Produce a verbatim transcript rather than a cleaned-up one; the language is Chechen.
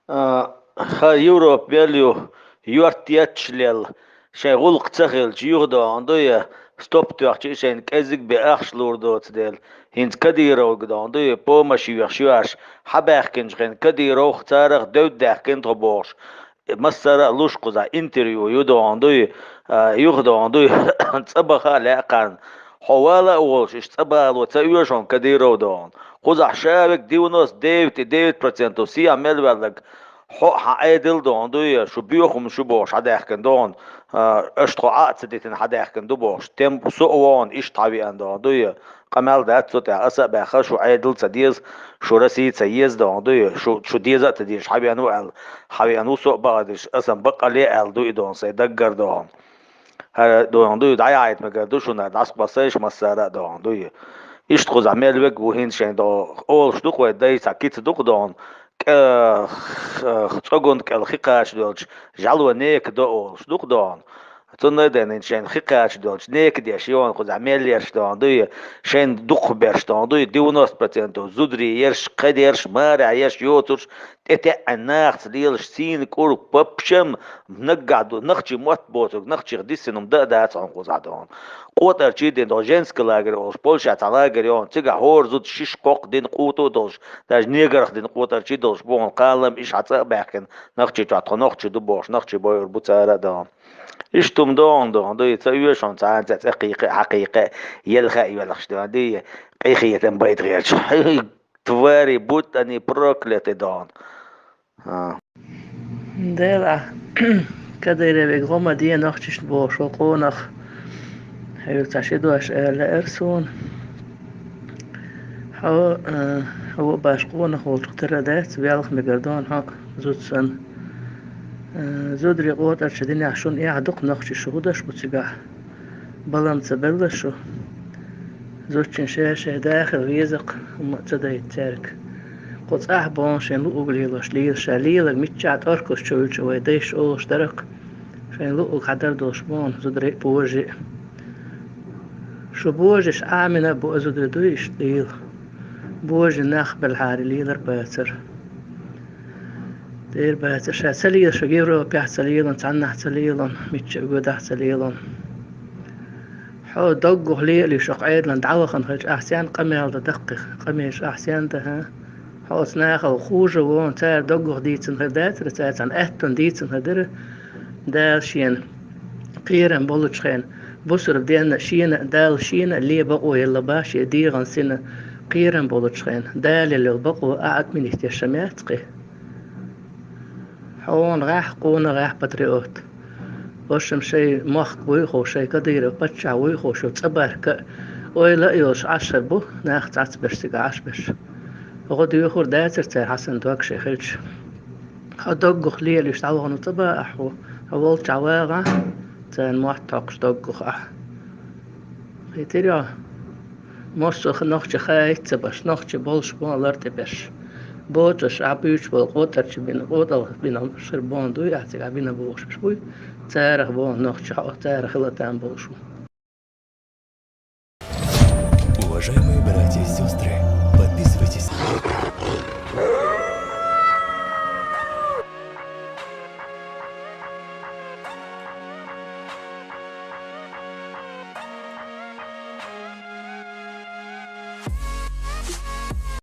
А, ХӀара Европа мел ю, йорт етташ лел, шайн гӀулакх ца хилча, юха догӀун дуй, стоп тоьхча, шайна кӀеззиг бен ахча лур доцу дела, хӀинца Кадыровга догӀун дуй, помощь йоьхуш ю аьлла, хьабаьхкинчу хенахь Кадыровх царах девдда даьхкина тхо бохуш, массара а луш кхузахь интервью ю догӀун дуй, а, юха догӀун дуй, цӀа баха а лаьа кхарна. Хьо вала а волуш, иштта цӀа бало ца оьшу хьуна Кадыров догӀун. Кхузахь ша верг девяносто девять и девять процентов сехьа мел ваьлларг, хьо а хьан Ӏедал догӀун дуй, шу боьхамаш ю бохуш хьадаьхкина догӀун, а, аша тхо Ӏа а ца дитина хьадаьхкина ду бохуш, тем со а вогӀун иштта хьавеана догӀун дуй. Къамел дац цу тӀехь, аса а баьхна, шу Ӏедал ца деза, шу Россия ца еза догӀун дуй, шу, шу деза а ца дезаш хьавеана ву аьлла, хьавеана ву со а бакъдерш, аса бакъ а ле аьлла ду и догӀун сайн даггара догӀун. ХӀара догӀун дуй, дӀаяхьийта мегар ду шуна, дӀасакъоссайша массара а догӀун дуй. Иштта кхузахь мел верг ву хӀинца шайн догӀун, олуш ду-кх вай дай цхьа кица ду-кх догӀун, кӀе-, х-, х-, цӀоган кӀел хи кхача доьлча, жӀало нека до олуш ду-кх догӀун. Цунна а дена, шайна хи кхача доьлча, нека деш йогӀун кхузахь мел ерш догӀун дуй, шайна дукхахберш догӀун дуй, девяносто процентов зударий ерш, кхедерш, марехь ерш, йоцурш, тӀетеӀна нахаца лелаш, сийна кӀур, папшам, наггахь ду, нахчий мотт боцург, нахчех диссина хӀума дан а дац хьуна кхузахь догӀун. КъотӀарчий дина догӀун, женский лагерь олуш, Польшехь цхьа лагерь йогӀун, цигахь хӀора зуда шиш-кхоккха дина къотӀа а долуш, даже негарх дина къотӀарчий долуш бу хьуна, кхалам иша хьан цӀа а баьхкина, нахчий чохь тхо нохчий ду бохуш, нохчий бойур бу цара а догӀун. Иштта хӀума догӀун, догӀун дуй, ца оьшу хьуна цхьана цӀе кхайкха а, хьакхайкха а, елха а йоьлхуш догӀун дуй, къинхетам байта гӀерташ. Твари, будь они прокляты, догӀун. А. Дела, Кадыровга гӀо ма де нохчашна бохуш ву къонах. Хьоьга цхьа ши дош ала лаьара суна. Хьо, а, хьо баш къонах волчух тера дац, велха мегар догӀун хьо, зуда санна. А, зударий къотӀарчу динехь шуна эхь ду-кх нохчий, шу хӀун деш бу цигахь? Балам ца белла шу. Зудчун ша-шайн дахар веза-кх, хӀумма а ца дайта цаьрга. Кху цӀахь боху шайн луъург лелош лела, ша леларг миччахь тӀорказ чу вуьлча вай дайша олуш дара-кх. Шайн луъург хьадар долуш боху зударий а, божий а. Шу божаш Ӏамина а бу а зударий дуй иштта лела. Божий нах белхьара лелар а бацара. Дера бацара, ша ца лела, шу Европехь ца лелан, цхьаннахь ца лелан, мичча а гоьдахь ца лелан. Хьо доггах лелийша оха Ӏедалан дӀавахана хилча, ахь стенна къамел дан даккхих, къамелаш ахь стенна дан, хӀа? Хьо оцу нахал хужа вон, цара доггах дийцина хир дацара, цара цхьана аьттун дийцина хир дара, Дала шена кхерам болчу хенахь, бусурба денна шена а, Далла шена а ле бакъо елла бах шен дегӀан сина кхерам болчу хенахь, Дала елла йолу бакъо а отменить деш ша ма яц кхин. Хьо вон гӀехь, къона гӀехь, патриот. Вашам шайн мохк вуй хо, шайн Кадыров паччахь вуй хо, шу цӀа барка а, ойла а йолуш Ӏаш хир бу, нах цӀацберш цига Ӏаш берш. ГӀо доьхур дацара цара хьан санна дог шайн хилча. Хьо доггах лелийша дӀавахана цӀа баа ахь хьо, хьо волчохь вагӀахь, царна мотт хьокхуш доггах ахь. Хийтира йо? Массо а нохчи хаийта ца беш, нохчи болуш боху лар тӀе беш. Боцуш, ахь буьйцуш болу къотӀарчу бина, къотӀалгӀа бина шира боху дуй, ахь цига бина бохуш буй, царах боху нохчи хьо, царах хила там болуш бу.